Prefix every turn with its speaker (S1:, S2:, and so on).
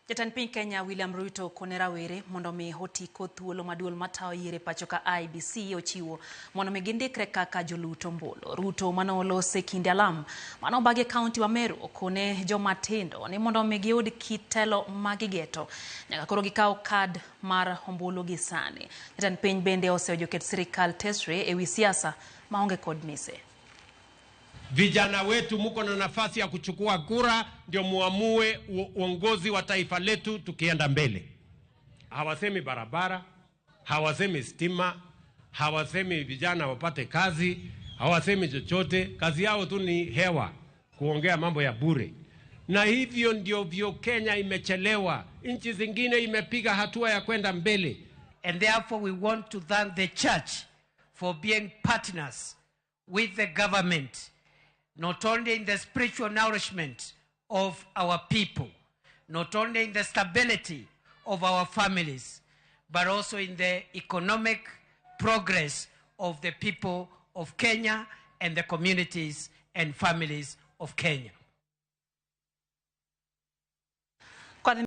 S1: Jatend piny Kenya William Ruto okone rawere mondo mi oti kod thuolo ma duol matayo yiero e pacho ka IEBC ochiwo mondo mi gindikre kaka jolut ombulu. Ruto mane olose kinde alam mane obagi e kaunti ma Meru okone joma tindo ni mondo mi giyud kit telo ma gigeto nyaka koro gikaw kad mar ombulu gi sani. Jatend piny bende oseyo joket sirikal tesre ewi siasa maonge kod mise.
S2: Vijana wetu muko na nafasi ya kuchukua kura, ndio muamue uongozi wa taifa letu tukienda mbele. Hawasemi barabara, hawasemi stima, hawasemi vijana wapate kazi, hawasemi chochote. Kazi yao tu ni hewa, kuongea mambo ya bure. Na hivyo ndio vyo Kenya imechelewa. Nchi zingine imepiga hatua ya kwenda mbele.
S3: And therefore we want to thank the church for being partners with the government, not only in the spiritual nourishment of our people, not only in the stability of our families, but also in the economic progress of the people of Kenya and the communities and families of Kenya.